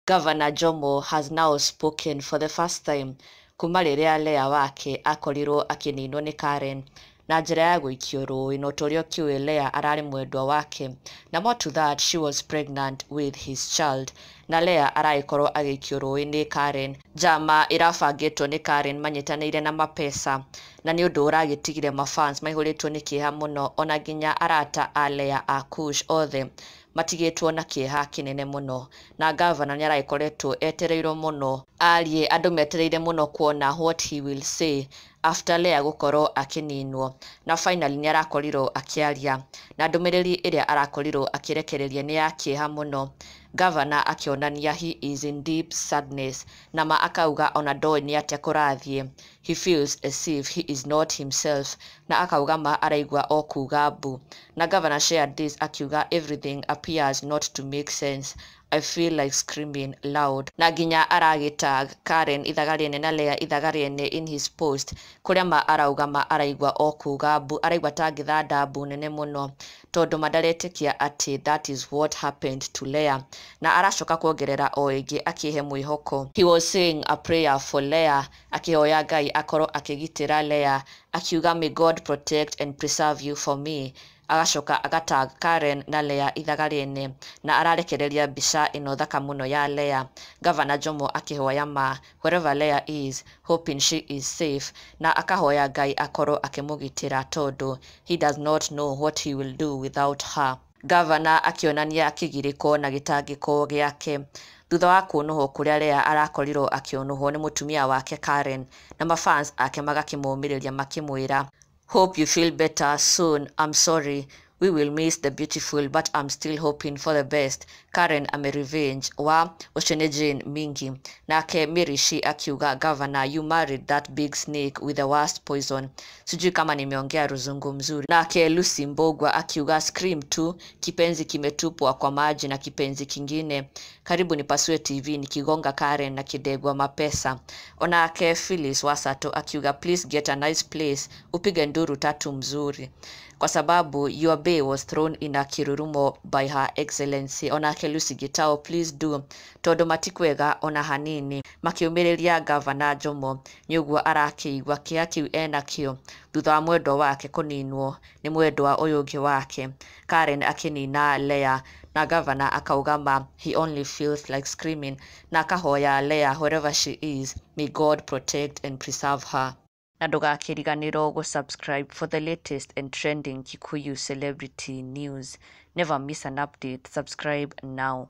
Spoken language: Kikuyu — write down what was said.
Governor Jomo has now spoken for the first time kuma rĩrĩa Leah wake akorirwo akĩninwo nĩ Karen na njĩra ya gũikio rũĩ, na ta ũrĩa ũkĩũĩ Leah ararĩ mwendwa wake, na more to that, she was pregnant with his child. Na Leah aragĩkorwo agĩikio rũĩ nĩ Karen, njama ĩrabangĩtwo nĩ Karen manyitanĩire na Mapesa, na nĩ ũndũ ũragĩtigire mafans maihũrĩtwo nĩ kĩeha mũno, ona nginya arata a Leah a Kush othe matigĩtwo na kĩeha kĩnene mũno. Na gavana nĩ aragĩkoretwo etereirwo mũno arie, andũ metereire mũno kuona what he will say after Leah gũkorwo akĩninwo. Na finally nĩ arakorirwo akĩaria, na ndũmĩrĩri ĩrĩa arakorirwo akĩrekereria nĩ ya kĩeha mũno. Gavana akĩonania he is in deep sadness, na ma akauga ona ndoĩ nĩ atĩa kũrathiĩ. He feels as if he is not himself, na akauga ma araigua o kuga mbu. Na governor shared this akiuga, "Everything appears not to make sense. I feel like screaming loud." Na nginya aragĩtag Karen ithaga rĩene na Leah ithaga rĩene in his post, kũrĩa ma arauga ma araigua o kuga mbu, araigua ta angĩthanda mbu nene mũno, tondũ ma ndaretĩkia atĩ that is what happened to Leah. Na aracoka kuongerera o ĩngĩ akĩhe mwĩhoko. He was saying a prayer for Leah, akĩhoya Ngai akorwo akĩgitĩra Leah, akiuga, "May God protect and preserve you for me." Agacoka agatag Karen na Leah ithaga rĩene, na ararekereria mbica ĩno thaka mũno ya Leah. Gavana Jomo akĩhoya ma wherever Leah is, hoping she is safe, na akahoya Ngai akorwo akĩmũgitĩra, tondũ he does not know what he will do without her. Gavana akĩonania kĩgirĩko na gĩtangĩko gĩake thutha wa kũnũhwo kũrĩa Leah arakorirwo akĩũnũhwo nĩ mũtumia wake Karen, na mafans ake magakĩmũmĩrĩria makĩmwĩra, "Hope you feel better soon. I'm sorry. We will miss the beautiful, but I'm still hoping for the best. Karen ame revenge wa." Ũcio nĩ Jane Mingi. Nake Mirishi akiuga, "Governor, you married that big snake with the worst poison." Sijui kama nimeongea ruzungu mzuri. Nake Lucy Mbogwa akiuga, "Scream tu, kipenzi kimetupwa kwa maji na kipenzi kingine. Karibu nipasue TV nikigonga Karen na kidegwa Mapesa." Onake Phyllis Wasato akiuga, "Please get a nice place upige nduru tatu mzuri, kwa sababu your bae was thrown in a kirurumo by Her Excellency." Onake Lucy Gitao, "Please do, tondu matikwega ona hanini." Makiumĩrĩria Gavana Jomo nĩ ũguo arakĩigua kĩeha kĩu enakĩo thutha wa mwendwa wake kũninwo nĩ mwendwa ũyũ ũngĩ wake, Karen akĩnina Leah. Na gavana akauga ma he only feels like screaming, na akahoya Leah, wherever she is, may God protect and preserve her. Na ndũgakĩriganĩrwo gũ-subscribe for the latest and trending Kikuyu celebrity news. Never miss an update. Subscribe now.